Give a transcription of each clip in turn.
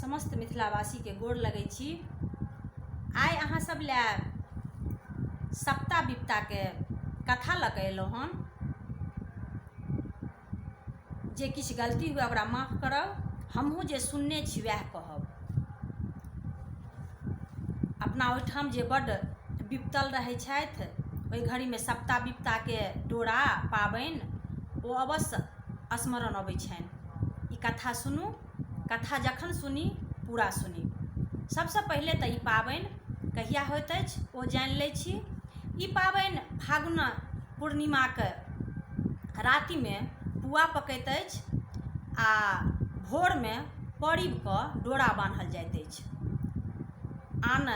समस्त मिथिलावासीके गोर लगै छी। आइ अहाँ सब लए सप्ता विपताके कथा लऽ कऽ एलहुँ हन। जे किछु गलती हुए ओकरा माफ करब, हमहूँ जे सुनने छी वएह कहब। अपना ओहिठाम जे बड्ड विपतल रहै छथि ओहि घड़ीमे सप्ता विपताके डोरा पाबनि ओ अवश्य स्मरण अबै छनि। ई कथा सुनू, कथा जखन सुनी पूरा सुनी। सबसँ पहिले तऽ ई पाबनि कहिया होइत अछि ओ जानि लै छी। ई पाबनि फागुन पूर्णिमाके रातिमे पुआ पकैत अछि आ भोरमे पड़िबके डोरा बान्हल जाइत अछि। आन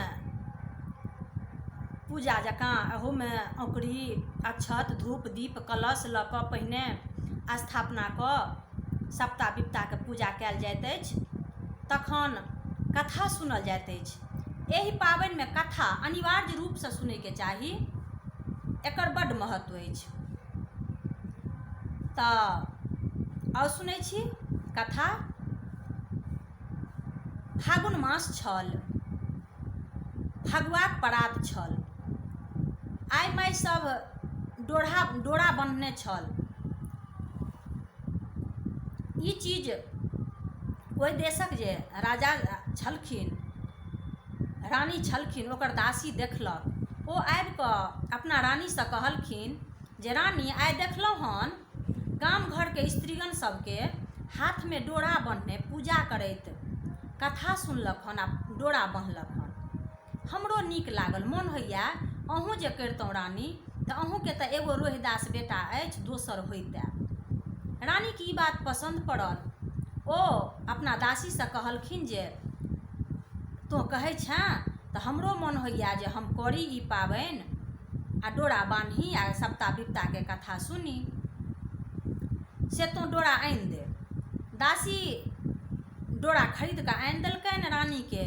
पूजा जकाँ एहूमे औँकरी, अक्षत, धूप, दीप, कलश लऽ कऽ पहिने स्थापना कऽ सप्ता विपताके पूजा कयल जाइत अछि। तखन कथा सुनल जाइत अछि। एहि पाबनिमे कथा अनिवार्य रूपसँ सुनैके चाही, एकर बड्ड महत्व अछि। तऽ आउ सुनै छी कथा। फागुन मास छल, फगुआक परात छल। आइ माइ सभ डोढ़ा डोरा बन्हने छल। ई चीज ओहि देशक जे राजा छलखिन, रानी छलखिन, ओकर दासी देखलक। ओ आबि कऽ अपना रानीसँ कहलखिन जे रानी, आइ देखलहुँ हन गाम घरके स्त्रीगण सभके हाथमे डोरा बन्हने पूजा करैत कथा सुनलक हन आ डोरा बन्हलक हन। हमरो नीक लागल, मोन होइए अहूँ जे करितहुँ रानी, तऽ अहूँके तऽ एगो रोहिदास बेटा अछि, दोसर होइतए। रानीके ई बात पसन्द पड़ल। ओ अपना दासीसँ कहलखिन जे तोँ कहै छेँ तऽ हमरो मोन होइए जे हम करी ई पाबनि आ डोरा बान्ही आ सप्ता विपताके कथा सुनी। से तोँ डोरा आनि दे। दासी डोरा खरीद कऽ आनि देलकनि रानीके।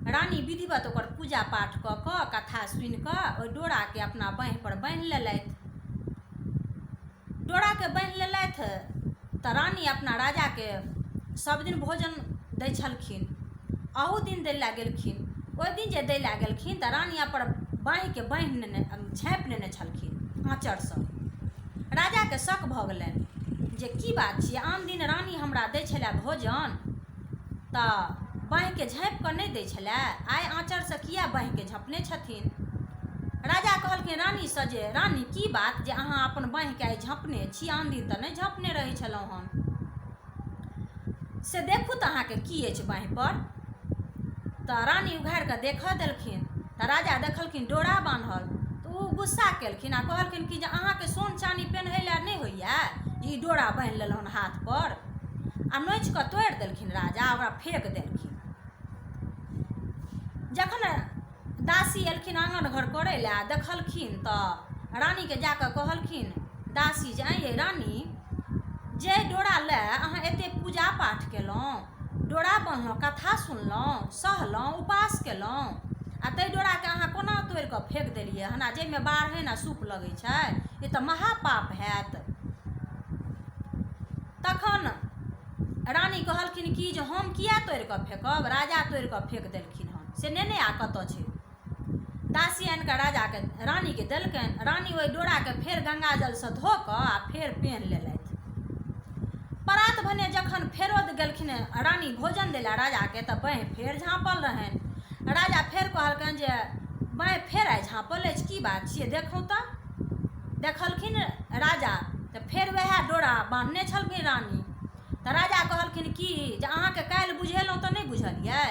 रानी विधिवत ओकर पूजा पाठ कऽ कऽ कथा सुनि कऽ ओहि डोराके अपना बाँहिपर बान्हि लेलथि। डोराके बान्हि लेलथि तऽ रानी अपना राजाके सभ दिन भोजन दै छलखिन, अहू दिन दै लए गेलखिन। ओहि दिन जे दै लए गेलखिन तऽ रानी अपन बाँहिके बान्हि नेने झाँपि नेने छलखिन आँचरसँ। राजाके शक भऽ गेलनि जे की बात छियै, आन दिन रानी हमरा दै छलए भोजन तऽ बाँहिके झाँपि कऽ नहि दै छलए, आइ आँचरसँ किए बाँहिके झँपने छथिन। राजा कहलखिन रानीसँ जे रानी, की बात जे अहाँ अपन बाँहिके आइ झँपने छी, आन दिन तऽ नहि झँपने रहै छलहुँ हन, से देखू तऽ अहाँके की अछि बाँहिपर। तऽ रानी उघारि कऽ देखऽ देलखिन तऽ राजा देखलखिन डोरा बान्हल। तऽ ओ गुस्सा केलखिन आ कहलखिन कि जे अहाँके सोन चानी पेन्है लए नहि होइए जे ई डोरा बान्हि लेलहुँ हन हाथपर। आ नोचि कऽ तोड़ि देलखिन राजा, ओकरा फेक देलखिन। जखन दासी एलखिन आङ्गन घर करै लए आ देखलखिन तऽ रानीके जा कऽ कहलखिन दासी जे आँय यै रानी, जे डोरा लए अहाँ एतेक पूजा पाठ केलहुँ, डोरा बन्हलहुँ, कथा सुनलहुँ, सहलहुँ, उपास केलहुँ आ ताहि डोराके अहाँ कोना तोड़ि कऽ फेक देलियै हन आ जाहिमे बाढ़नि आ सूप लगै छै, ई तऽ महापाप हैत। तखन रानी कहलखिन कि जे हम किए तोड़ि कऽ फेकब, राजा तोड़ि कऽ फेक देलखिन हन, से नेने आ कतऽ छै। दासी आनि कऽ राजाके रानीके देलकनि। रानी ओहि डोराके फेर गङ्गाजलसँ धो कऽ आ फेर पेन्ह लेलथि। परात भने जखन फेरो गेलखिन रानी भोजन दै लए राजाके तऽ बाँहि फेर झाँपल रहनि। राजा फेर कहलकनि जे बाँहि फेर आइ झाँपल अछि, की बात छियै, देखू तऽ। देखलखिन राजा तऽ फेर वएह डोरा बान्हने छलखिन रानी। तऽ राजा कहलखिन कि जे अहाँके काल्हि बुझेलहुँ तऽ नहि बुझलियै,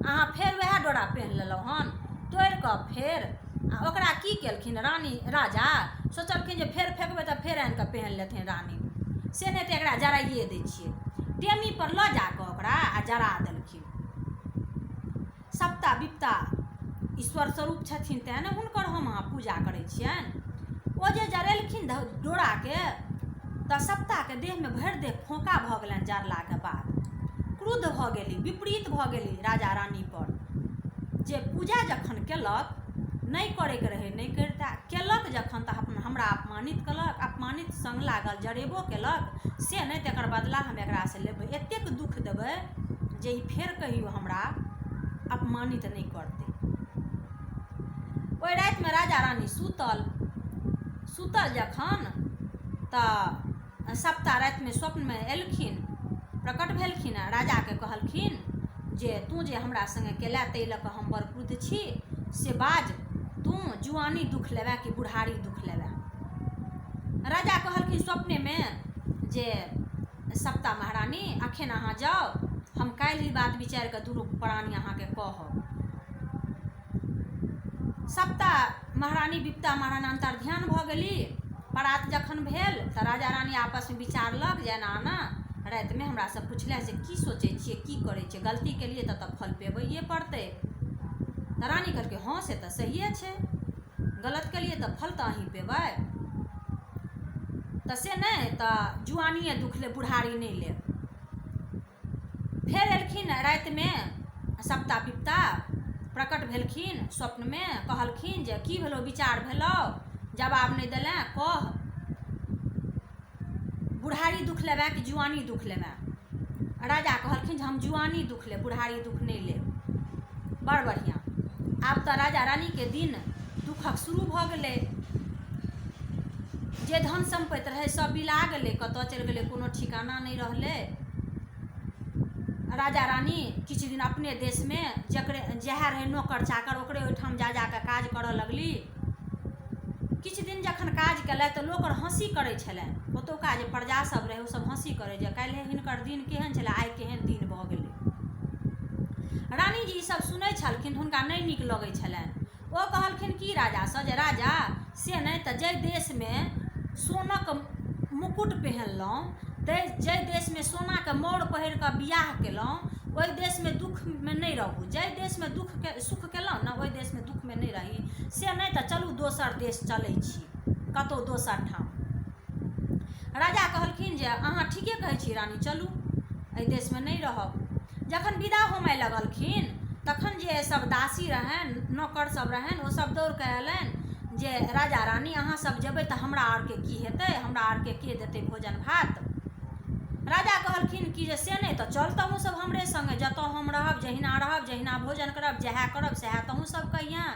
अहाँ फेर वएह डोरा पेन्ह लेलहुँ हन तोड़ि कऽ फेर। आ ओकरा की केलखिन रानी, राजा सोचलखिन जे फेर फेकबै तऽ फेर आनि कऽ पेन्ह लेथिन रानी, से नहि तऽ एकरा जराइए दै छियै। टेमीपर लऽ जा कऽ ओकरा आ जरा देलखिन। सप्ता विपता ईश्वर स्वरूप छथिन तेँ ने हुनकर हम अहाँ पूजा करै छियनि। ओ जे जरेलखिन डोराके तऽ सप्ताके देहमे भरि देह फोका भऽ गेलनि। जरलाके बाद क्रुद्ध भऽ गेली, विपरीत भऽ गेली राजा रानीपर जे पूजा जखन केलक, नहि करैके रहै नहि करितै, केलक जखन तऽ हमरा अपमानित केलक, अपमानित सङ्ग लागल जरेबो केलक, से नहि तऽ एकर बदला हम एकरासँ लेबै, एतेक दुःख देबै जे ई फेर कहियो हमरा अपमानित नहि करतै। ओहि रातिमे राजा रानी सुतल। सुतल जखन तऽ सप्ता रातिमे स्वप्नमे एलखिन, प्रकट भेलखिन आ राजाके कहलखिन जे तू जे हमरा सङ्गे केलए ताहि लऽ कऽ हम बड़ क्रुद्ध छी, से बाज, तू जुआनी दुख लेबे कि बुढ़ारी दुख लेबे? राजा कहलखिन स्वप्नेमे जे सप्ता महारानी, अखन अहाँ जाउ, हम काल्हि ई बात विचारि कऽ दुनू प्राणी अहाँके कहब। सप्ता महारानी विपता महारानी अंतर्ध्यान भऽ गेली। परात जखन भेल तऽ राजा रानी आपसमे विचारलक जे एना एना रातिमे हमरासँ पुछलथि जे की सोचै छियै, की करै छियै, गलती केलियै तऽ फल पेबैए पड़तै। तऽ रानी कहलकै हँ से तऽ सहिए छै, गलत केलियै तऽ फल तऽ अहीं पेबै, तऽ से नहि तऽ जुआनिए दुख लेब, बुढ़ारी नहि लेब। फेर एलखिन रातिमे सप्ता बिपता प्रकट भेलखिन स्वप्नमे, कहलखिन जे की भेलौ, विचार भेलौ, जवाब नहि देलें, कह बुढ़ारी दुख लेबे कि जुआनी दुख लेबे? राजा कहलखिन जे हम जुआनी दुख लेब, बुढ़ारी दुख नहि लेब। बड़ बढ़िआँ, आब तऽ राजा रानीके दिन दुखक शुरू भऽ गेलै। जे धन सम्पत्ति रहै सब बिला गेलै, कतऽ चलि गेलै कोनो ठिकाना नहि रहलै। राजा रानी किछु दिन अपने देशमे जकरे जएह रहै नोकर चाकर ओकरे ओहिठाम जा जा कऽ काज करऽ लगली। किछु दिन जखन काज केलथि तऽ लोक आर हँसी करै छलनि, ओतुका जे प्रजा सब रहै ओसब हँसी करै जे काल्हि हिनकर दिन केहन छलै, आइ केहन दिन भऽ गेलै। रानीजी ईसब सुनै छलखिन, हुनका नहि नीक लगै छलनि। ओ कहलखिन की राजासँ जे राजा से नहि तऽ जाहि देशमे सोनक मुकुट पहिरलहुँ, जाहि देशमे सोनाके मौर पहिर कऽ बियाह केलहुँ, ओहि देशमे दुःखमे नहि रहू। जाहि देशमे दुःखके सुख केलहुँ ने ओहि देशमे दुःखमे नहि रही, से नहि तऽ चलू दोसर देश चलै छी कतहु दोसर ठाम। राजा कहलखिन जे अहाँ ठीके कहै छी रानी, चलू एहि देशमे नहि रहब। जखन विदा होमय लगलखिन तखन जे सब दासी रहनि, नौकर सब रहनि, ओ सब दौड़ कऽ अयलनि जे राजा रानी अहाँ सब जेबै तऽ हमरा आरके की हेतै, हमरा आरके के देतै भोजन भात? राजा कहलखिन कि जे से नहि तऽ चल तहूँ सब हमरे सङ्गे, जतऽ हम रहब जहिना रहब जहिना भोजन करब जएह करब सएह तहूँ सब कहिहेँ,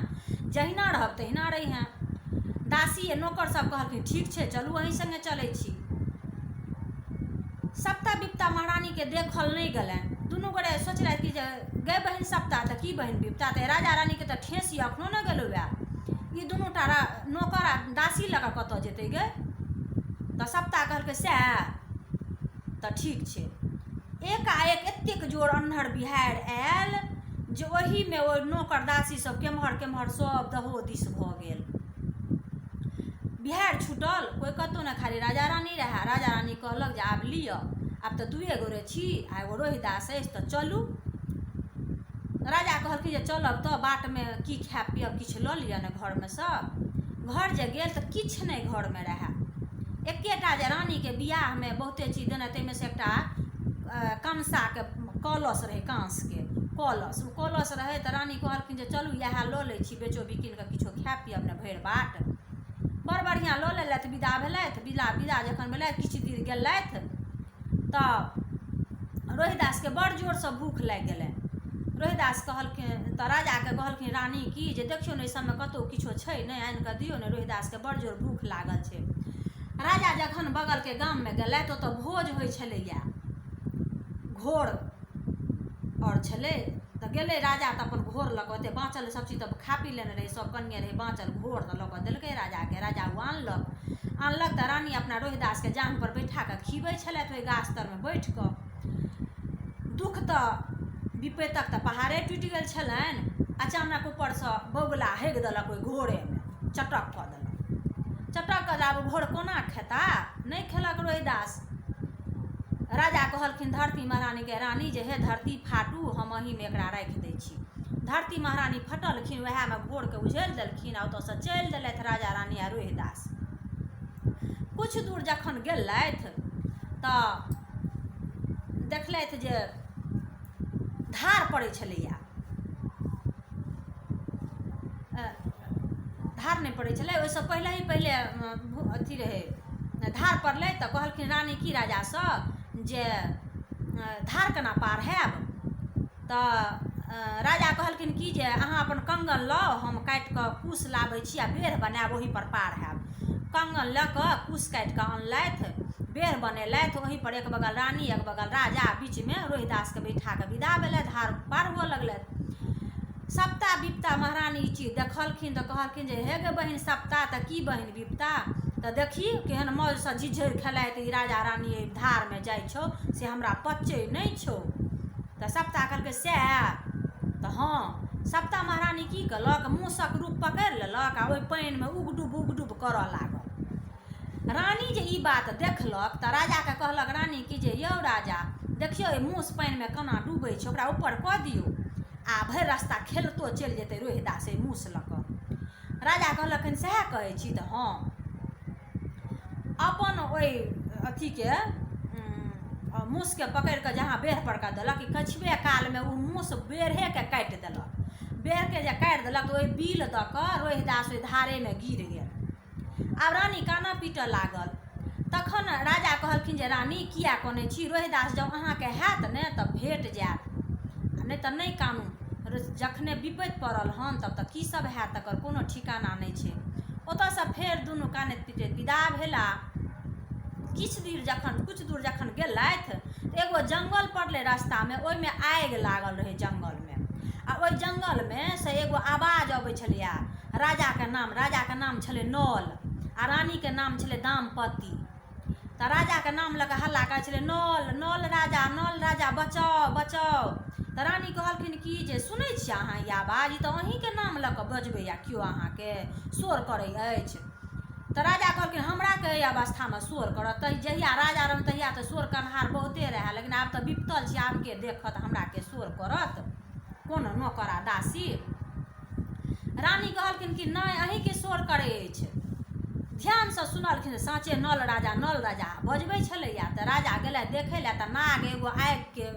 जहिना रहब तहिना रहिहेँ। दासी आ नौकर सब कहलखिन ठीक छै चलू अहीं सङ्गे चलै छी। सप्ता बिपता महारानीके देखल नहि गेलनि। दुनू गोटे सोचलथि कि जे गै बहिन सप्ता तऽ की बहिन बिपता, तऽ राजा रानीके तऽ ठेस यऽ एखनो नहि गेलौ वएह, ई दुनू टा नौकर आ दासी लऽ कऽ कतऽ जेतै गै? तऽ सप्ता कहलकै सएह तऽ ठीक छै। एकाएक एतेक जोर अन्हर बिहाड़ि आयल जे ओहीमे ओ नौकर दासी सब केम्हर केम्हर सब दहो दिस भऽ गेल। बिहाड़ि छूटल कोइ कतहु नहि, खाली राजा रानी रहए। राजा रानी कहलक जे आब लिअ, आब तऽ दुए गोरे छी आ एगो रोहिदास अछि, तऽ चलू। राजा कहलखिन जे चलब तऽ बाटमे की खायब पियब किछु लऽ लिअ ने घरमे सँ। घर जे गेल तऽ किछु नहि घरमे रहए, एकेटा जे रानीके बियाहमे बहुते चीज देने ताहिमे सँ एकटा कंसाके कलश रहै, काँसके कलश, ओ कलश रहै। तऽ रानी कहलखिन जे चलू इएह लऽ लै छी, बेचो बिकिन कऽ किछो खायब पियब ने भरि बाट। बड़ बढ़िआँ लऽ लेलथि, विदा भेलथि। विदा जखन भेलथि किछु दूर गेलथि तऽ रोहिदासके बड़ जोरसँ भूख लागि गेलनि। रोहिदास कहलखिन तऽ राजाके कहलखिन रानी कि जे देखियौ ने एहि सबमे कतहु किछो छै नहि, आनि कऽ दियौ ने, रोहिदासके बड़ जोर भूख लागल छै। राजा जखन बगलके गाममे गेलथि ओतऽ भोज होइ छलैए, घोर आओर छलै। तऽ गेलै राजा तऽ अपन घोर लऽ कऽ, ओते बाँचल सब चीज तऽ खा पी लेने रहै सब, कनिए रहै बाँचल, घोर तऽ लऽ कऽ देलकै राजाके। राजा ओ आनलक, आनलक तऽ रानी अपना रोहिदासके जाँघपर बैठा कऽ खिबै छलथि ओहि गाछ तरमे बैठ कऽ। दुःख तऽ विपैतक तऽ पहाड़े टूटि गेल छलनि। अचानक ऊपरसँ बगुला हेग देलक ओहि घोरेमे, चटक कऽ देलक। चटक कऽ आब घोर कोना खेता, नहि खेलक रोहिदास। राजा कहलखिन धरती महारानीके, रानी जे हे धरती फाटू, हम अहीँमे एकरा राखि दै छी। धरती महारानी फटलखिन, उएहमे घोरके उझलि देलखिन आ ओतऽसँ चलि देलथि राजा रानी आ रोहिदास। किछु दूर जखन गेलथि तऽ देखलथि जे धार पड़ै छलैए, धार नहि पड़ै छलै, ओहिसँ पहिले ही पहिले अथी रहै, धार पड़लै। तऽ कहलखिन रानी की राजासँ जे धार केना पार हैब? तऽ राजा कहलखिन कि जे अहाँ अपन कंगन लाउ, हम काटि कऽ कुश लाबै छी आ बेढ़ बनायब, ओही पर पार हैब। कंगन लऽ कऽ कुश काटि कऽ अनलथि, बेढ़ बनेलथि। ओही पर एक बगल रानी, एक बगल राजा, बीचमे रोहिदासके बैठा कऽ विदा भेलथि, धार पार हुअ लगलथि। सप्ता बिपता महारानी ई चीज देखलखिन तऽ कहलखिन जे हे गे बहिन सप्ता, तऽ की बहिन बिपता, तऽ देखी केहन मौजसँ झिझरि खेलाइत ई राजा रानी एहि धारमे जाइ छौ, से हमरा पचै नहि छौ। तऽ सप्ता कहलकै सएह तऽ हँ। सप्ता महारानी की केलक, मूसक रूप पकड़ि लेलक आ ओहि पानिमे उगडुब उगडुब करऽ लागल। रानी जे ई बात देखलक तऽ राजाके कहलक रानी कि जे यौ राजा, देखियौ ई मूस पानिमे केना डूबै छै, ओकरा ऊपर कऽ दियौ आ भरि रास्ता खेलतो चलि जेतै रोहिदास एहि मूस लऽ कऽ। राजा कहलखिन सएह कहै छी तऽ हँ। अपन ओहि अथीके मूसके पकड़ि कऽ जहाँ बेढ़ पर कऽ देलक कि कछुए कालमे ओ मूस बेढ़ेके काटि देलक। बेढ़के जे काटि देलक तऽ ओहि बिल दऽ कऽ रोहिदास ओहि धारेमे गिर गेल। आब रानी कानऽ पीटऽ लागल। तखन राजा कहलखिन जे रानी किया कनै छी, रोहिदास जँ अहाँके हैत ने तऽ भेट जायत, आ नहि तऽ नहि कानू। जखने विपत्ति पड़ल हन तब तऽ की सब हैत तकर कोनो ठिकाना नहि छै। ओतऽसँ फेर दुनू कानैत पीटैत विदा भेला। किछु दूर जखन गेलथि तऽ एगो जङ्गल पड़लै रस्तामे, ओहिमे आगि लागल रहै जङ्गलमे। आ ओहि जङ्गलमे से एगो आवाज अबै छलैए राजाके नाम, राजाके नाम छलै नल आ रानीके नाम छलै दामपति। तऽ राजाके नाम लऽ कऽ हल्ला करै छलै नल, नल राजा, नल राजा, बचाउ, बचाउ। तऽ रानी कहलखिन कि जे सुनै छियै अहाँ ई आवाज, ई तऽ अहीँके नाम लऽ कऽ बजबैए, केओ अहाँके शोर करै अछि। तऽ राजा कहलखिन हमराके एहि अवस्थामे शोर करत? तऽ जहिया राजा रहौं तहिया तऽ शोर कन्हार बहुते रहए, लेकिन आब तऽ बिपतल छी, आब के देखत, हमराके शोर करत, कोन नौकर आ दासी? रानी कहलखिन कि नहि, अहीँके शोर करै अछि। ध्यानसँ सुनलखिन, साँचे नल राजा, नल राजा बजबै छलैया। तऽ राजा गेलथि देखै लए तऽ नाग एगो आगिके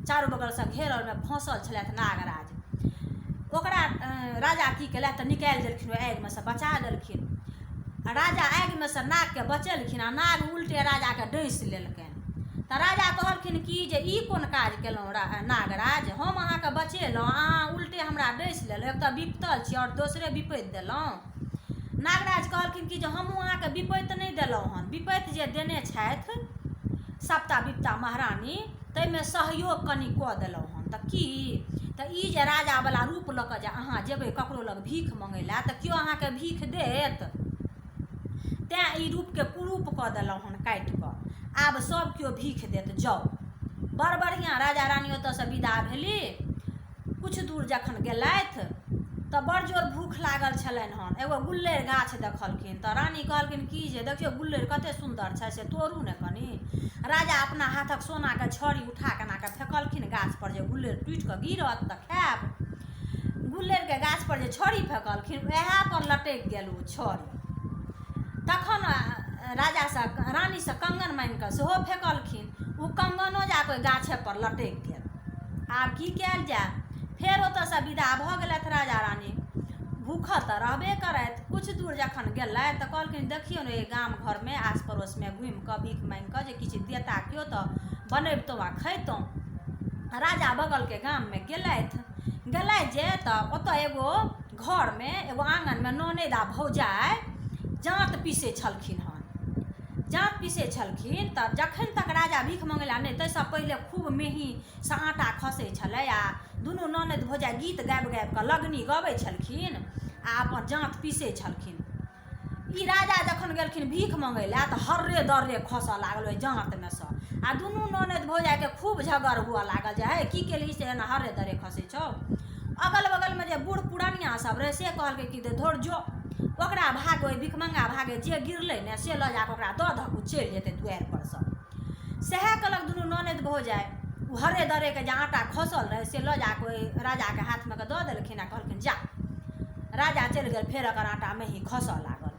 चारू बगलसँ घेरलमे फँसल छलथि नागराज। ओकरा राजा की केलथि तऽ निकालि देलखिन, ओहि आगिमे सँ बचा देलखिन। आ राजा आगिमे सँ नागके बचेलखिन आ नाग उल्टे राजाके डसि लेलकनि। तऽ राजा कहलखिन कि जे ई कोन काज केलहुँ नागराज, हम अहाँके बचेलहुँ, अहाँ उल्टे हमरा डसि लेलहुँ, एक तऽ विपतल छी आओर दोसरे विपति देलहुँ। नागराज कहलखिन कि जे हमहूँ अहाँके विपति नहि देलहुँ हन, विपति जे देने छथि सप्ता विपता महारानी, ताहिमे सहयोग कनि कऽ देलहुँ हन। तऽ की तऽ ई जे राजावला रूप लऽ कऽ जे अहाँ जेबै ककरो लग भीख मङ्गै लए तऽ केओ अहाँके भीख देत? तैँ ई रूपके कुरूप कऽ देलहुँ हन काटि कऽ, आब सभ केओ भीख देत, जाउ। बड़ बढ़िआँ। राजा रानी ओतऽसँ विदा भेली। किछु दूर जखन गेलथि तऽ बड़ जोर भूख लागल छलनि हन। एगो गुल्लरि गाछ देखलखिन तऽ रानी कहलखिन कि जे देखियौ गुल्लरि कते सुन्दर छै, से तोड़ू ने कनि। राजा अपना हाथक सोनाके छड़ी उठा कऽ एना कऽ फेकलखिन गाछपर जे गुल्लरि टूटि कऽ गिरत तऽ खायब। गुल्लरिके गाछपर जे छड़ी फेकलखिन उएह पर लटकि गेल ओ छड़ी। तखन राजासँ रानीसँ कंगन मांगि कऽ सेहो फेकलखिन, ओ कंगनो जा कऽ ओहि गाछेपर लटकि गेल। आब की कयल जाय? फेर ओतयसँ विदा भऽ गेलथि राजा रानी। भूखल तऽ रहबे करथि। किछु दूर जखन गेलथि तऽ कहलखिन देखियौ ने एहि गाम घरमे आस पड़ोसमे घुमि कऽ भीख मांगि कऽ जे किछु देता केओ तऽ बनबितहुँ आ खैतहुँ। राजा बगलके गाममे गेलथि। गेलथि जे तऽ ओतय एगो घरमे एगो आङ्गनमे ननदि आ भौजाइ जाँत पीसै छलखिन हन। जाँत पीसै छलखिन तऽ जखन तक राजा भीख मङ्गै लए नहि ताहिसँ पहिले खूब मेहीसँ आँटा खसै छलै आ दुनू ननदि भौजाइ गीत गाबि गाबि कऽ लगनी गबै छलखिन आ अपन जाँत पीसै छलखिन। ई राजा जखन गेलखिन भीख मङ्गै लए तऽ हर्रे दर्रे खसऽ लागल ओहि जाँतमे सँ आ दुनू ननदि भौजाइके खूब झगड़ हुअ लागल जे हे की केलही से एना हर्रे दर्रे खसै छौ। अगल बगलमे जे बूढ़ पुरनिया सब रहै से कहलकै कि धौर जो, ओकरा भाग, ओहि भिखमङ्गा भागे जे गिरलै ने से लऽ जाकऽ ओकरा दऽ दहक, ओ चलि जेतै दुआरिपर सँ। सएह केलक दुनू ननदि भौजाइ। ओ हर्रे दर्रेके जे आँटा खसल रहै से लऽ जाकऽ ओहि राजाके हाथमे कऽ दऽ देलखिन आ कहलखिन जा। राजा चलि गेल, फेर एकर आँटा मेही खसऽ लागल।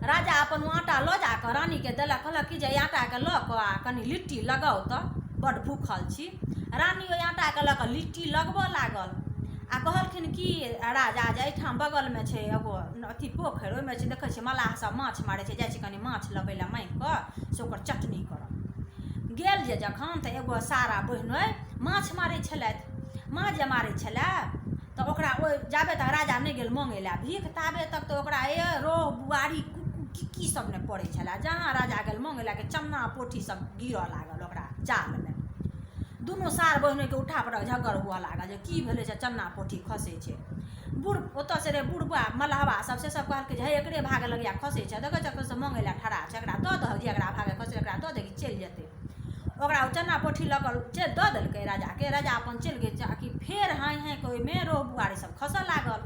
राजा अपन ओ आँटा लऽ जाकऽ रानीके देलक, कहलक कि जे एहि आँटाके लऽ कऽ आ कनि लिट्टी लगाउ तऽ, बड्ड भूखल छी। रानी ओहि आँटाके लऽ कऽ लिट्टी लगबऽ लागल आ कहलखिन कि राजा जे एहिठाम बगलमे छै एगो अथी पोखरि, ओहिमे छै देखै छियै मलाह सब माछ मारै छै, जाइ छी कनि माछ लबै लए मांगि कऽ से ओकर चटनी करब। गेल जे जखन तऽ एगो सारा बहिनोइ माछ मारै छलथि। माछ जे मारै छलए तऽ ओकरा ओहि जाबे तक राजा नहि गेल मङ्गै लए भीख ताबे तक तऽ ओकरा ए रोहु बुआरी कुकु की की सब नहि पड़ै छलए। जहाँ राजा गेल मङ्गै लए कि चन्ना पोठी सब गिरऽ लागल ओकरा जालमे। दुनू सार बहिनोइके उठा पटक झगड़ हुअ लागल जे की भेलै से चन्ना पोठी खसै छै। बूढ़ ओतऽसँ रहै बुढ़बा मलहबा सब से सब कहलकै जे हे एकरे भागे लगैया खसै छै, देखै छऽ से मङ्गै लए ठड़ा छै, एकरा दऽ दहक जे एकरा भागे खसै एकरा दऽ दही चलि जेतै। ओकरा ओ चन्ना पोठी लऽ कऽ चलि दऽ देलकै राजाके। राजा अपन चलि गेल आ कि फेर हाँइ हाँइ कऽ ओहिमे रोहु बुआरी सब खसऽ लागल।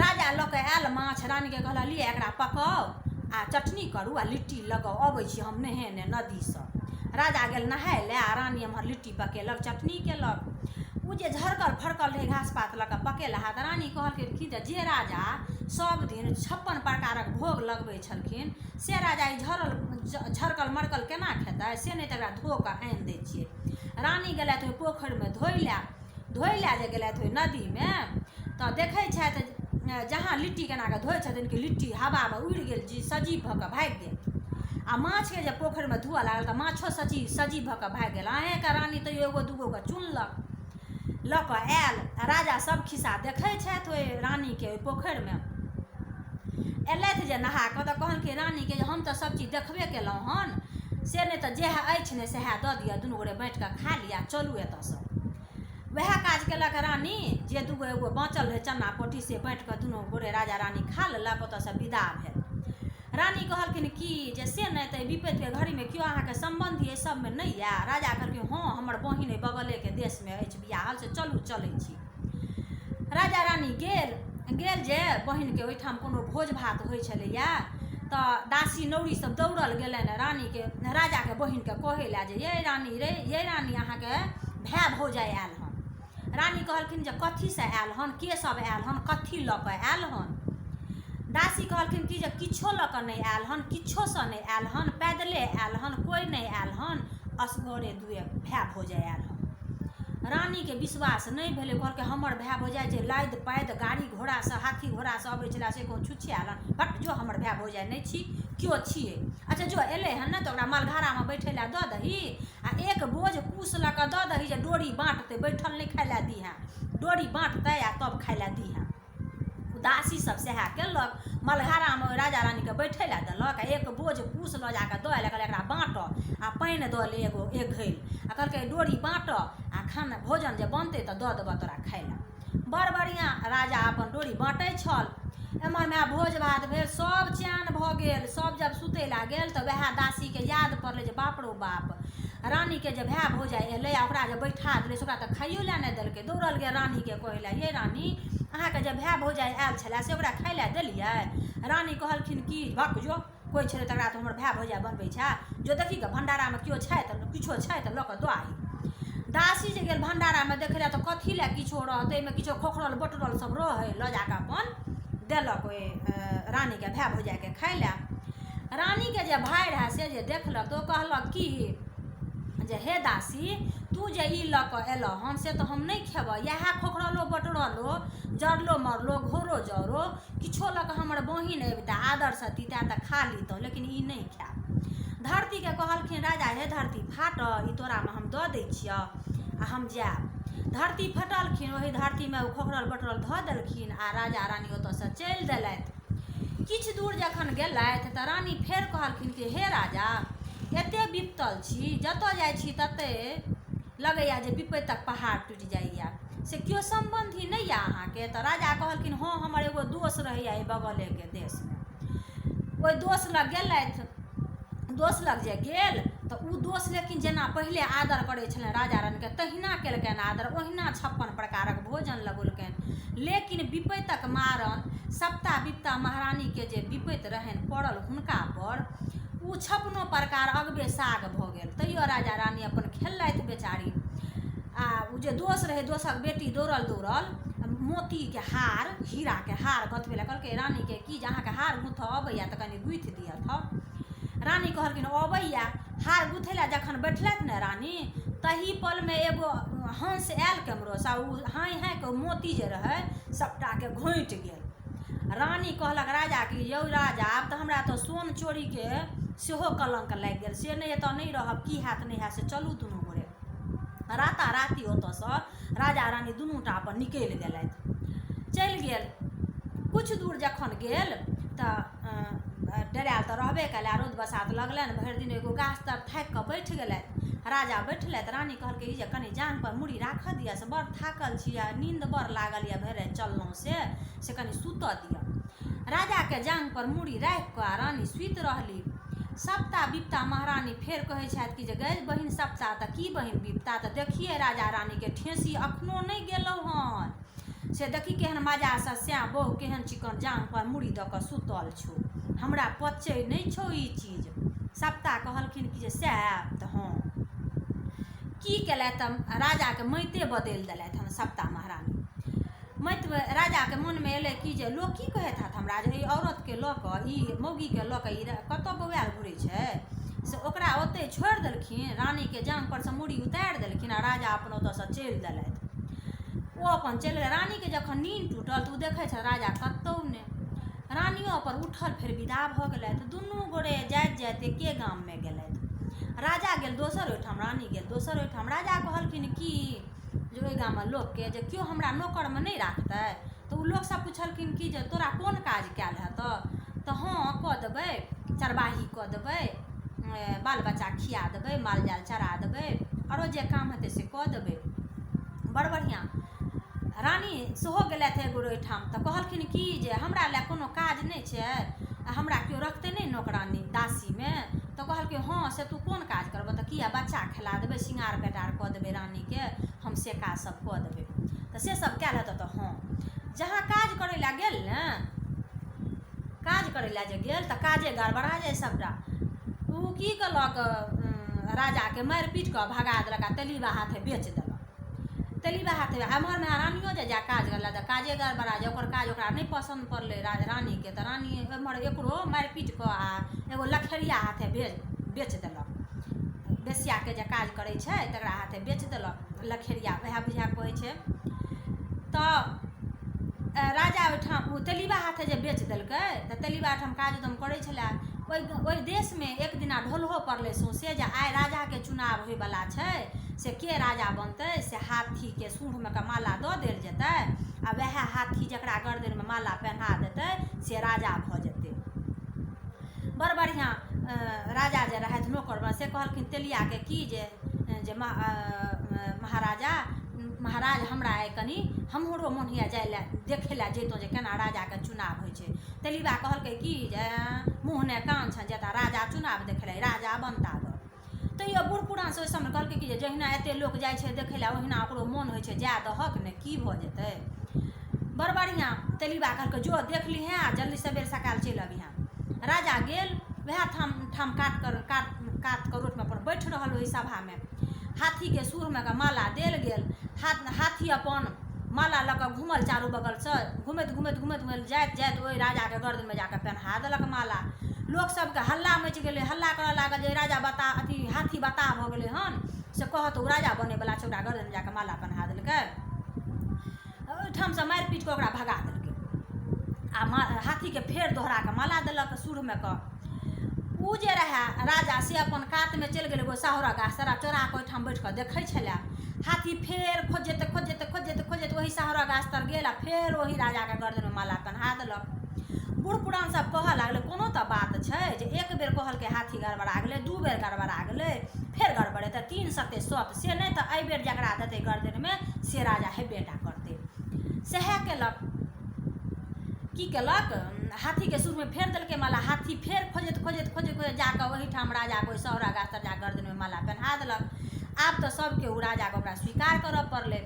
राजा लऽ कऽ आयल माछ, रानीके कहलक लिअ एकरा पकाउ आ चटनी करू आ लिट्टी लगाउ, अबै छी हम नहेने नदीसँ। राजा गेल नहाय लए आ रानी एम्हर लिट्टी पकेलक चटनी केलक। ओ जे झरकल फरकल रहै घास पात लऽ कऽ पकेलहा तऽ रानी कहलखिन कि जे राजा सब दिन 56 प्रकारक भोग लगबै छलखिन से राजा ई झरल झरकल मरकल केना खेतै, से नहि तऽ एकरा धो कऽ आनि दै छियै। रानी गेलथि ओहि पोखरिमे धोइ लए। धोइ लए जे गेलथि ओहि नदीमे तऽ देखै छथि जहाँ लिट्टी केना कऽ धोइ छथिन कि लिट्टी हवामे उड़ि गेल जी सजीव भऽ कऽ भागि गेल। आ माछके जे पोखरिमे धोअ लागल तऽ माछो सजीव सजीव भऽ कऽ भागि गेल। अहेँके रानी तैयो एगो दूगोके चुनलक लऽ कऽ आयल। राजा सब खिस्सा देखै छथि ओहि रानीके ओहि पोखरिमे। एलथि जे नहा कऽ तऽ कहलखिन रानीके जे हम तऽ सब चीज देखबे केलहुँ हन, से नहि तऽ जएह अछि ने सएह दऽ दिअ, दुनू गोटे बाँटि कऽ खा लिअ, चलू एतऽसँ। वएह काज केलक रानी, जे दूगो एगो बाँचल रहै चन्ना पोठी से बाँटि कऽ दुनू गोटे राजा रानी खा लेलक, ओतऽसँ विदा भेल। रानी कहलखिन कि जे से नहि तऽ विपतिके घड़ीमे केओ अहाँके सम्बन्धी एहि सबमे नहि यऽ? राजा कहलखिन हँ हमर बहिन एहि बगलेके देशमे अछि बियाहल, से चलू चलै छी। राजा रानी गेल गेल जे बहिनके ओहिठाम कोनो भोज भात होइ छलैए तऽ दासी नौरी सब दौड़ल गेलनि रानीके राजाके बहिनके कहै लए जे यै रानी रे यै रानी अहाँके भाय भौजाइ आयल हन। रानी कहलखिन जे कथीसँ आयल हन, के सब आयल हन, कथी लऽ कऽ आयल हन? दासी कहलखिन कि जे किछो लऽ कऽ नहि आयल हन, किछोसँ नहि आयल हन, पैदले आयल हन, कोइ नहि आयल हन, असगरे दुए भाय भौजाइ आयल हन। रानीके विश्वास नहि भेलै, कहलकै हमर भाय भौजाइ जे लादि पादि गाड़ी घोड़ासँ हाथी घोड़ासँ अबै छलै से कहूँ छुच्छे आयल हन? हट जो, हमर भाय भौजाइ नहि छी, केओ छियै। अच्छा जो एलै हन ने तऽ ओकरा मालघारामे बैठै लए दऽ दही आ एक बोझ कुश लऽ कऽ दऽ दही जे डोरी बाँटतै, बैठल नहि खाइ लए दिहेँ, डोरी बाँटतै आ तब खाइ लए दिहेँ। दासी सब सएह केलक, मलघारामे ओहि राजा रानीके बैठै लए देलक आ एक बोझ कुश लऽ जाकऽ दऽ अयलक, कहलक एकरा बाँटऽ आ पानि दऽ ले एगो एक घैल आ कहलकै डोरी बाँटऽ आ खाना भोजन जे बनतै तऽ दऽ देबऽ तोरा खाइ लए। बड़ बढ़िआँ राजा अपन डोरी बाँटै छल। एम्हरमे भोज भात भेल, सब चैन भऽ गेल। सब जब सुतै लए गेल तऽ वएह दासीके याद पड़लै जे बाप रौ बाप, रानीके जे भाय भौजाइ एलै आ ओकरा जे बैठा देलै से ओकरा तऽ खाइयो लए नहि देलकै। दौड़ल गेल रानीके कहै लए, यै रानी अहाँके जे भाय भौजाइ आयल छलै से ओकरा खाइ लए देलियै? रानी कहलखिन कि भक जो, कोइ छलै तकरा तऽ हमर भाय भौजाइ बनबै छै, जो देखी गऽ भण्डारामे केओ छै तऽ किछो छै तऽ लऽ कऽ दऽ आही। दासी जे गेल भण्डारामे देखै लए तऽ कथी लए किछो रहतै, ओहिमे किछो खोखरल बोटरल सब रहै, लऽ जाकऽ अपन देलक ओहि रानीके भाय भौजाइके खाइ लए। रानीके जे भाय रहए से जे देखलक तऽ ओ कहलक कि जे हे दासी, तू जे ई लऽ कऽ एलह हन से तऽ हम नहि खेबह, इएह खोखरलो बटरलो जरलो मरलो घोरो जरो किछो लऽ कऽ हमर बहिन अबितए आदरसँ दितए तऽ खा लितहुँ, लेकिन ई नहि खायब। धरतीके कहलखिन राजा, हे धरती फाटऽ, ई तोरामे हम दऽ दै छिअह आ हम जायब। धरती फटलखिन, ओहि धरतीमे ओ खोखरल बटरल धऽ देलखिन आ राजा रानी ओतऽसँ चलि देलथि। किछु दूर जखन गेलथि तऽ रानी फेर कहलखिन कि हे राजा, एते विपतल छी, जतऽ जाइ छी ततै लगैए जे विपैतक पहाड़ टूटि जाइए, से केओ सम्बन्धी नहि यऽ अहाँके? तऽ राजा कहलखिन हँ, हमर एगो दोस्त रहैए एहि बगलेके देशमे। ओहि दोस्त लग गेलथि। दोस्त लग जे गेल तऽ ओ दोस्त लेकिन जेना पहिले आदर करै छलनि राजा रानीके तहिना केलकनि आदर, ओहिना 56 प्रकारक भोजन लगौलकनि। लेकिन विपैतक मारन सप्ता विपता महारानीके जे विपैत रहनि पड़ल हुनकापर, ओ 56 प्रकार अगबे साग भऽ गेल। तैयो राजा रानी अपन खेललथि बेचारी। आ ओ जे दोस्त रहै, दोसक बेटी दौड़ल दौड़ल मोतीके हार हीराके हार गथबै लए कहलकै रानीके कि जे अहाँके हार गुँथऽ अबैए तऽ कनि गुँथि दिअ। तऽ रानी कहलखिन अबैए। हार गुँथै लए जखन बैठलथि ने रानी, तही पलमे एगो हंस आयल केम्हरोसँ, ओ हाँइ हाँइ कऽ मोती जे रहै सभटाके घोँटि गेल। रानी कहलक राजा कि यौ राजा, आब तऽ हमरा तऽ सोन चोरीके सेहो कलङ्क लागि गेल, से नहि एतऽ नहि रहब, की हैत नहि हैत से चलू दुनू गोरे। राताराती ओतऽसँ राजा रानी दुनू टा अपन निकलि गेलथि। चलि गेल। किछु दूर जखन गेल तऽ डरायल तऽ रहबे कयलए, रौद बसात लगलनि, भरि दिन एगो गाछ तर थाकि कऽ बैठ गेलथि। राजा बैठलथि। रानी कहलकै ई जे कनि जाँघपर मूड़ी राखऽ दिअ, से बड़ थाकल छी आ नींद बड़ लागल यए, भरि राति चललहुँ, से कनि सुतऽ दिअ। राजाके जाँघपर मूड़ी राखि कऽ आ रानी सुति रहली। सप्ता बिपता महारानी फेर कहै छथि कि जे गै बहिन सप्ता, तऽ की बहिन बिपता, तऽ देखिए राजा रानीके ठेसी अखनो नहि गेलहुँ हन, से देखी केहन मजासँ श्याम बहु केहन चिकन जाँघपर मूड़ी दऽ कऽ सुतल छौ, हमरा पचै नहि छौ ई चीज। सप्ता कहलखिन कि जे सएह तऽ हँ। की केलथि तऽ राजाके माइते बदलि देलथि हन सप्ता महारानी। माटि राजाके मोनमे एलै कि जे लोक की कहैत हैत हमरा, जे एहि औरतके लऽ कऽ, ई मौगीके लऽ कऽ ई कतऽ बौआयल घुरै छै। से ओकरा ओतहि छोड़ि देलखिन, रानीके जाँघपर सँ मूड़ी उतारि देलखिन आ राजा अपन ओतऽसँ चलि देलथि। ओ अपन चलि गेल। रानीके जखन नींद टूटल तऽ ओ देखै छथि राजा कतहु नहि। रानियो अपन उठल, फेर विदा भऽ गेलथि। दुनू गोरे जाइत जाइत एके गाममे गेलथि। राजा गेल दोसर ओहिठाम, रानी गेल दोसर ओहिठाम। राजा कहलखिन कि जे ओहि गामक लोकके जे केओ हमरा नोकरमे नहि राखतै? तऽ ओ लोकसभ पुछलखिन कि जे तोरा कोन काज कयल हेतऽ? तऽ हँ, कऽ देबै, चरबाही कऽ देबै, बाल बच्चा खिया देबै, माल जाल चरा देबै, आरो जे काम हेतै से कऽ देबै। बड़ बढ़िआँ। रानी सेहो गेलथि एगो ओहिठाम तऽ कहलखिन कि जे हमरा लए कोनो काज नहि छै आ हमरा केओ रखतै नहि नौकरानी दासीमे? तऽ कहलकै हँ, से तू कोन काज करबह? तऽ किया, बच्चा खेला देबै, सिंगार पेटार कऽ देबै रानीके हम, से काज सब कऽ देबै। तऽ से सब कयल हेतऽ? तऽ हँ। जहाँ काज करै लए गेल ने, काज करै लए जे गेल तऽ काजे गड़बड़ा जाइ सबटा। ओ की केलक, राजाके मारि पीट कऽ भगा देलक आ तेलीबा हाथे बेच देलक। तेलीबा हाथे एम्हर महारानियो जे जा काज करलक तऽ काजे गड़बड़ा जाइ। ओकर काज ओकरा नहि पसन्द पड़लै रानीके, तऽ रानी एम्हर एकरो मारि पीट कऽ आ एगो लखेरिया हाथे बेच देलक। बेसियाके जे काज करै छै तकरा हाथे बेच देलक। लखेरिया वएह बुझा कहै छै। तऽ राजा ओहिठाम ओ तेलीबा हाथे जे बेच देलकै तऽ तेलीबा ओहिठाम काज उदम करै छलै। ओहि देशमे एक दिना ढोलहो पड़लै सौँसे जे आइ राजाके चुनाव होइवला छै, से के राजा बनतै, से हाथीके सूँढ़मे के माला दऽ देल जेतै आ वएह हाथी जकरा गर्दनमे माला पहिना देतै से राजा भऽ जेतै। बड़ बढ़िआँ। राजा जे रहथि नौकरमे, से कहलखिन तेलियाके की जे जे महाराजा, महाराज, हमरा आइ कनि हमरो मोन होइए जाइ लए, देखै लए जैतहुँ जे केना राजाके चुनाव होइ छै। तेलीबा कहलकै की जे मुँह ने कान छनि, जेता राजा चुनाव देखै लए, राजा बनता गऽ? तैयो बूढ़ पुरान से ओहि समय कहलकै कि जे जहिना एते लोक जाइ छै देखै लए, ओहिना ओकरो मोन होइ छै, जाय दहक ने, की भऽ जेतै? बड़ बढ़िआँ। तेलीबा कहलकै जो देख लिहें आ जल्दी सबेर सकाल चलि अबिहें। राजा गेल, वएह ठाम ठाम कात कर कात कात करोटमे अपन बैठ रहल। ओहि सभामे हाथीके सूरमे के माला देल गेल। हाथी अपन माला लऽ कऽ घूमल चारू बगलसँ, घुमैत घुमैत घुमैत घुमैत जाइत जाइत ओहि राजाके गर्दनमे जाकऽ पेन्हा देलक माला। लोक सबके हल्ला मचि गेलै। हल्ला करऽ लागल जे राजा बताह, अथी हाथी बताह भऽ गेलै हन, से कहत ओ राजा बनैवला छै, ओकरा गर्दनमे जाकऽ माला पेन्हा देलकै। ओहिठामसँ मारि पीट कऽ ओकरा भगा देलकै आ हाथीके फेर दोहरा कऽ माला देलक सूढ़मे कऽ। ओ जे रहए राजा, से अपन कातमे चलि गेल। एगो साहोरक गाछ तर चोरा कऽ ओहिठाम बैठ कऽ देखै छलए। हाथी फेर खोजैत खोजैत खोजैत खोजैत ओहि साहोरक गाछ तर गेल आ फेर ओहि राजाके गर्दनमे माला पेन्हा देलक। बूढ़ पुरान सब कहऽ लागलै, कोनो तऽ बात छै जे एक बेर कहलकै हाथी गड़बड़ा गेलै, दू बेर गड़बड़ा गेलै, फेर गड़बड़ेतै, तीन सते सत, से नहि तऽ एहिबेर जकरा देतै गर्दनमे से राजा हेबे टा करतै। सएह केलक। की केलक, हाथीके सूरमे फेर देलकै माला। हाथी फेर खोजैत खोजैत खोजैत खोजैत जाकऽ ओहिठाम राजाके ओहि सौरा गाछ तर जा गर्दनमे माला पेन्हा देलक। आब तऽ सबके ओ राजाके ओकरा स्वीकार करऽ पड़लै।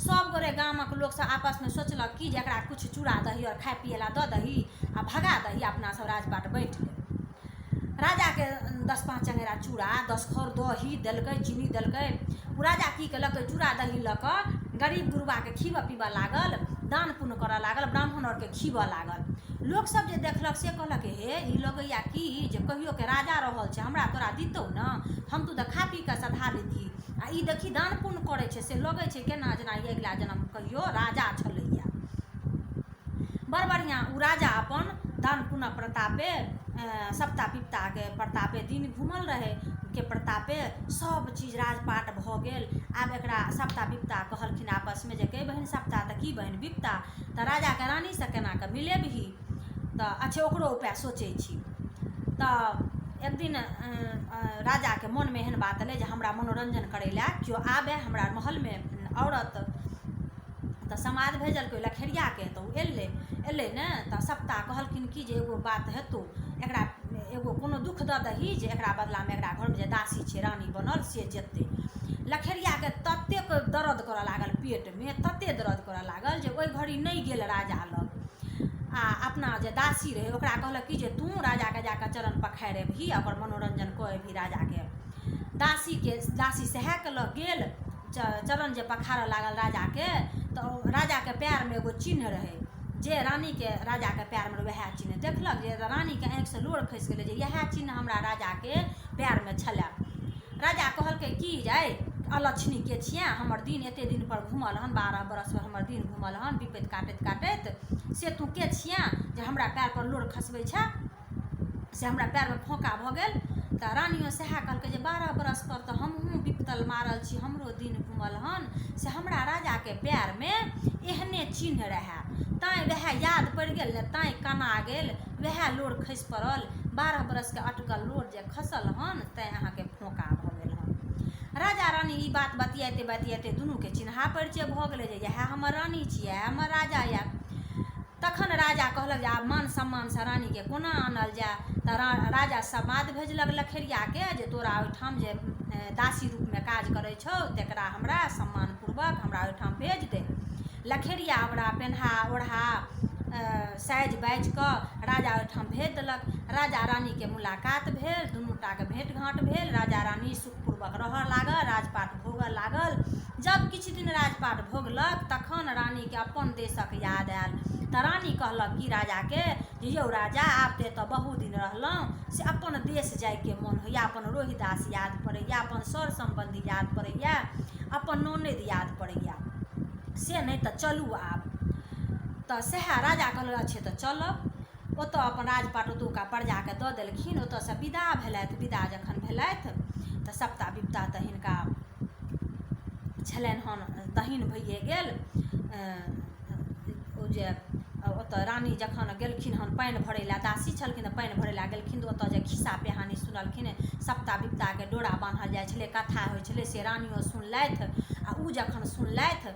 सब गोरे गामक लोकसब आपसमे सोचलक कि जे एकरा किछु चूड़ा दही आओर खाइ पियै लए दऽ दही आ भगा दही, अपना सब राजपाट बाँटि लेब। राजाके 10-5 चंगेरा चूड़ा, 10 खौर दही देलकै, चीनी देलकै। ओ राजा की केलक, चूड़ा दही लऽ कऽ गरीब गुरबाके खीबऽ पीबऽ लागल, दान पुण्य करऽ लागल, ब्राह्मण आरके खीबऽ लागल। लोकसब जे देखलक से कहलक, हे, ई लगैया कि जे कहियोके राजा रहल छै, हमरा तोरा दितौ ने, हम तू तऽ खा पी कऽ सधा लेती आ ई देखी दान पुण्य करै छै, से लगै छै केना जेना ई अगिला जनम कहियो राजा छलैया। बड़ बढ़िआँ। ओ राजा अपन दान पुण्यक प्रतापे, सप्ता पिप्ताके प्रतापे दिन घूमल रहै। के प्रतापे सभ चीज राजपाट भऽ गेल। आब एकरा सप्ता विपता कहलखिन आपसमे जे गै बहिन सप्ता तऽ की बहिन विपता, तऽ राजाके रानीसँ केना कऽ मिलेबही? तऽ अच्छा ओकरो उपाय सोचै छी। तऽ एक दिन राजाके मोनमे एहन बात एलै जे हमरा मनोरञ्जन करै लए केओ आबय हमरा महलमे औरत। तऽ समाद भेजलकै ओहि लखेरियाके, तऽ ओ एलै। एलै ने तऽ सप्ता कहलखिन कि जे एगो बात हेतौ, एकरा एगो कोनो दुःख दऽ दही जे एकरा बदलामे एकरा घरमे जे दासी छै रानी बनल से जेतै। लखेरियाके ततेक दर्द करऽ लागल पेटमे, ततेक दर्द करऽ लागल जे ओहि घड़ी नहि गेल राजा लग आ अपना जे दासी रहै ओकरा कहलक कि जे तू राजाके जाकऽ चरण पखारि अबही आ ओकर मनोरञ्जन कऽ अबही राजाके। दासीके दासी सएह केलक, गेल चरण जे पखारऽ लागल राजाके तऽ राजाके पएरमे एगो चिन्ह रहै जे रानीके राजाके पएरमे वएह चिन्ह देखलक जे रानीके आँखिसँ लोर खसि गेलै जे इएह चिन्ह हमरा राजाके पएरमे छलए। राजा कहलकै कि जे अइ अलक्षणी के छियेँ, हमर दिन एते दिनपर घूमल हन, 12 बरसपर हमर दिन घूमल हन विपत्ति काटैत काटैत, से तू के छियेँ जे हमरा पएरपर लोर खसबै छेँ, से हमरा पएरमे फोका भऽ गेल। तऽ रानियो सएह कहलकै जे 12 बरसपर तऽ हमहूँ विपतल मारल छी, हमरो दिन घूमल हन, से हमरा राजाके पएरमे एहने चिन्ह रहए, तैँ वएह याद पड़ि गेल ने तैँ कना गेल, वएह लोर खसि पड़ल, 12 बरसके अटकल लोर जे खसल हन तैँ अहाँके फोका भऽ गेल हन। राजा रानी ई बात बतियाइते बतियाइते दुनूके चिन्हा परिचय भऽ गेलै जे इएह हमर रानी छी, इएह हमर राजा यए। तखन राजा कहलक जे आब मान सम्मानसँ रानीके कोना आनल जाय। तऽ राजा समाद भेजलक लखेरियाके जे तोरा ओहिठाम जे दासी रूपमे काज करै छौ तकरा हमरा सम्मानपूर्वक हमरा ओहिठाम भेज दे। लखेरिया ओकरा पेन्हा ओढ़ा साजि बाजि कऽ राजा ओहिठाम भेज देलक। राजा रानीके मुलाकात भेल, दुनू टाके भेँट घाँट भेल, राजा रानी सुखपूर्वक रहऽ लागल, राजपाट भोगऽ लागल। जब किछु दिन राजपाट भोगलक तखन रानीके अपन देशक याद आयल। तऽ रानी कहलक कि राजाके जे यौ राजा, आब तऽ एतऽ बहुत दिन रहलहुँ, से अपन देश जाइके मोन होइए, अपन रोहिदास याद पड़ैए, अपन सर सम्बन्धी याद पड़ैए, अपन ननदि याद पड़ैए, से नहि तऽ चलू आब। तऽ सएह राजा कहलक अच्छे तऽ चलब। ओतऽ अपन राजपाट ओतुका प्रजाके दऽ देलखिन, ओतऽसँ विदा भेलथि। विदा जखन भेलथि तऽ सप्ता विपता तऽ हिनका छलनि हन दहीन भइए गेल। ओ जे ओतऽ रानी जखन गेलखिन हन पानि भरै लए, दासी छलखिन तऽ पानि भरै लए गेलखिन तऽ ओतऽ जे खिस्सा पिहानी सुनलखिन, सप्ता विपताके डोरा बान्हल जाइ छलै, कथा होइ छलै, से रानियो सुनलथि। आ ओ जखन सुनलथि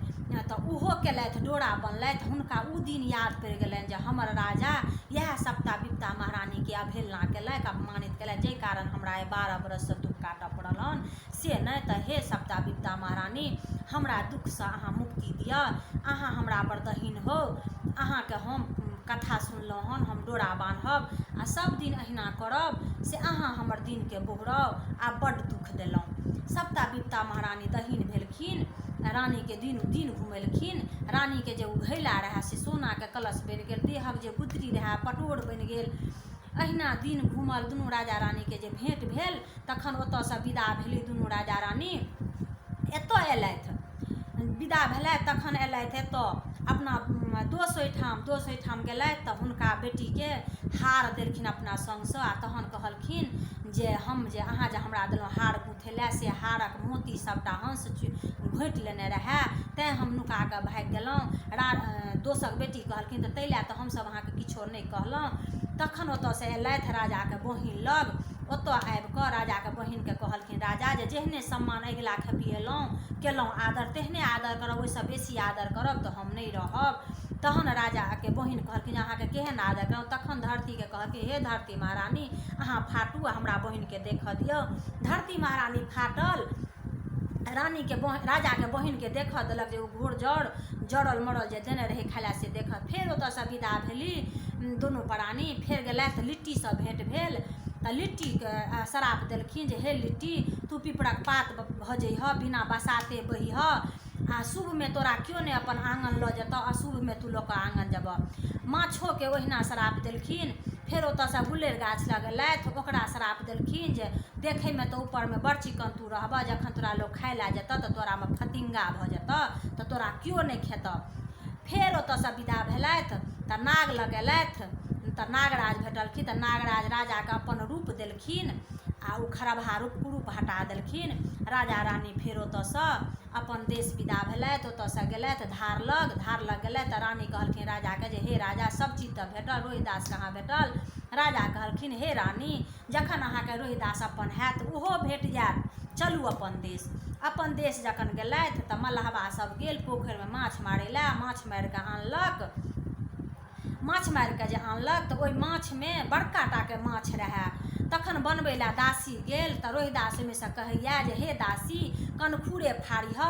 तऽ ओहो केलथि, डोरा बन्हलथि। हुनका ओ दिन याद पड़ि गेलनि जे हमर राजा इएह सप्ता विपता महारानीके अवहेलना केलथि, अपमानित केलथि, जाहि कारण हमरा आइ 12 बरससँ दुःख काटऽ पड़ल हन, से नहि तऽ हे सप्ता विपता महारानी, हमरा दुःखसँ अहाँ मुक्ति दिअ, अहाँ हमरा पर दहीन होउ, अहाँके हम कथा सुनलहुँ हन, हम डोरा बान्हब आ सब दिन अहिना करब, से अहाँ हमर दिनके बोहराउ, आ बड्ड दुःख देलहुँ। सप्ता विपता महारानी दहीन भेलखिन, रानीके दिन दिन घुमेलखिन। रानीके जे ओ घैला रहए से सोनाके कलश बनि गेल, देहक जे गुदरी रहए पटोर बनि गेल। अहिना दिन घूमल, दुनू राजा रानीके जे भेँट भेल तखन ओतऽसँ विदा भेली दुनू राजा रानी, एतऽ अयलथि। विदा भेलथि तखन अयलथि एतऽ अपना दोस ओहिठाम, दोस ओहिठाम गेलथि तऽ हुनका बेटीके हार देलखिन अपना सङ्गसँ आ तहन कहलखिन जे हम जे अहाँ जे हमरा देलहुँ हार गुँथै लए से हारक मोती सभटा हंस घोँटि लेने रहए, तैँ हम नुका कऽ भागि गेलहुँ। दोसक बेटी कहलखिन तऽ ताहि लए तऽ हमसभ अहाँके किछो नहि कहलहुँ। तखन ओतऽसँ अयलथि राजाके बहिन लग। ओतऽ आबि कऽ राजाके बहिनके कहलखिन राजा जे जेहने सम्मान अगिला खेपी एलहुँ केलहुँ आदर तेहने आदर करब, ओहिसँ बेसी आदर करब तऽ हम नहि रहब। तहन राजाके बहिन कहलखिन जे अहाँके केहन आदर करब। तखन धरतीके कहलखिन हे धरती महारानी, अहाँ फाटू आ हमरा बहिनके देखऽ दियौ। धरती महारानी फाटल, रानीके बहिन राजाके बहिनके देखऽ देलक जे ओ घोर जर जरल मरल जे देने रहै खाइ लए से देखऽ। फेर ओतऽसँ विदा भेली दुनू प्राणी, फेर गेलथि लिट्टीसँ भेँट भेल तऽ लिट्टीके श्राप देलखिन जे हे लिट्टी, तू पिपरक पात भऽ जइहऽ, बिना बसाते बहिहऽ आ शुभमे तोरा केओ नहि अपन आङन लऽ जेतऽ, अशुभमे तू लऽ कऽ आङन जेबऽ। माछोके ओहिना श्राप देलखिन। फेर ओतऽसँ गुल्लरि गाछ लग गेलथि, ओकरा श्राप देलखिन जे देखैमे तऽ ऊपरमे बड़ चिकन तू रहबऽ, जखन तोरा लोक खाइ लए जेतऽ तऽ तोरामे फतिङ्गा भऽ जेतऽ तऽ तोरा केओ नहि खेतऽ। फेर ओतऽसँ विदा भेलथि तऽ नाग लग गेलथि तऽ नागराज भेटलखिन। तऽ नागराज राजाके अपन रूप देलखिन आ ओ खरबहा रूप कुरूप हटा देलखिन। राजा रानी फेर ओतऽसँ अपन देश विदा भेलथि। ओतऽसँ गेलथि धार लग। धार लग गेलथि तऽ रानी कहलखिन राजाके जे हे राजा, सब चीज तऽ भेटल, रोहिदास कहाँ भेटल? राजा कहलखिन हे रानी, जखन अहाँके रोहिदास अपन हैत ओहो भेट जायत, चलू अपन देश। अपन देश जखन गेलथि तऽ मलहबा सब गेल पोखरिमे माछ मारै लए। माछ मारिकऽ आनलक। माछ मारिकऽ जे आनलक तऽ ओहि माछमे बड़का टाके माछ रहए। तखन बनबै लए दासी गेल तऽ रोहिदास ओहिमेसँ कहैए जे हे दासी, कनखुरे फाड़िह,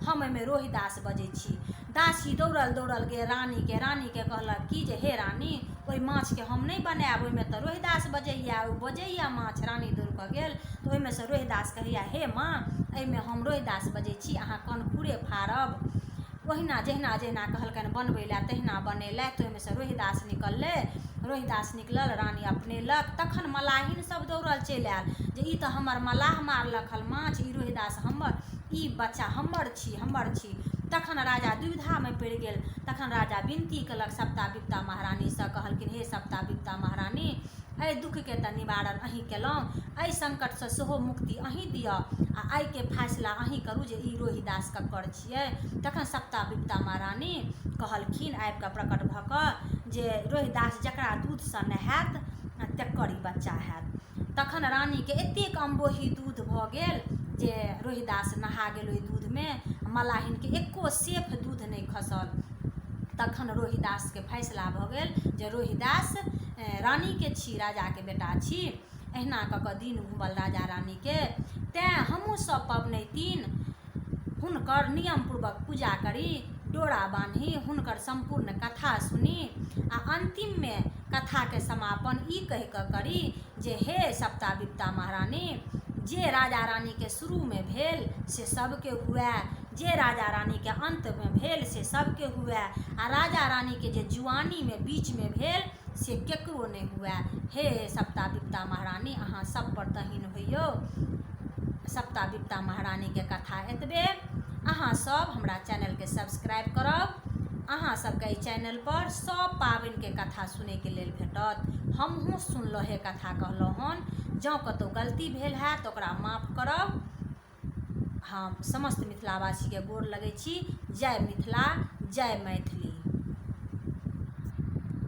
हम एहिमे रोहिदास बजै छी। दासी दौड़ल दौड़ल गेल रानीके। रानीके कहलक कि जे हे रानी, ओहि माछके हम नहि बनायब, ओहिमे तऽ रोहिदास बजैए, ओ बजैए माछ। रानी दौड़ कऽ गेल तऽ ओहिमेसँ रोहिदास कहैए, हे माँ, एहिमे हम रोहिदास बजै छी, अहाँ कनखुरे फाड़ब। ओहिना जहिना जहिना कहलकनि बनबै लए तहिना बनेलथि। ओहिमेसँ रोहिदास निकललै। रोहिदास निकलल, रानी अपनेलक। तखन मलाहिन सब दौड़ल चलि आयल जे ई तऽ हमर मलाह मारलक हल माछ, ई रोहिदास हमर, ई बच्चा हमर छी, हमर छी। तखन राजा दुविधामे पड़ि गेल। तखन राजा विनती केलक सप्ता बिपता महारानीसँ। कहलखिन, हे सप्ता बिपता महारानी, एहि दुःखके तऽ निवारण अहीँ केलहुँ, एहि सङ्कटसँ सेहो मुक्ति अहीँ दिअ आ एहिके फैसला अहीँ करू जे ई रोहिदास ककर छियै। तखन सप्ता बिपता महारानी कहलखिन आबि कऽ प्रकट भऽ कऽ जे रोहिदास जकरा दूधसँ नहायत तकर ई बच्चा हैत। तखन रानीके एतेक अम्बोही दूध भऽ गेल जे रोहिदास नहा गेल ओहि दूधमे, मलाहिनके एको सेफ दूध नहि खसल। तखन रोहिदासके फैसला भऽ गेल जे रोहिदास रानीके छी, राजाके बेटा छी। एहिना कऽ कऽ दिन घुमल राजा रानीके। तेँ हमहूँसभ पबनैतिन हुनकर नियमपूर्वक पूजा करी, डोरा बान्ही, हुनकर सम्पूर्ण कथा सुनी आ अन्तिममे कथाके समापन ई कहि कऽ करी जे हे सप्ता बिपता महारानी, जे राजा रानीके शुरूमे भेल से सबके हुए, जे राजा रानीके अन्तमे भेल से सबके हुए, आ राजा रानीके जे जुआनीमे बीचमे भेल से केकरो नहि हुए। हे सप्ता बिपता महारानी, अहाँ सब पर दहीन होइयौ। सप्ता बिपता महारानीके कथा एतबे। अहाँ सब हमरा चैनलके सब्सक्राइब करब। अहाँ सबके एहि चैनल पर सब पाबनिके कथा सुनैके लेल भेटत। हमहूँ सुनलहे कथा कहलहुँ हन, जँ कतहु गलती भेल हैत तऽ ओकरा माफ करब। हम समस्त मिथिलावासीके गोर लगै छी। जय मिथिला, जय मैथिली।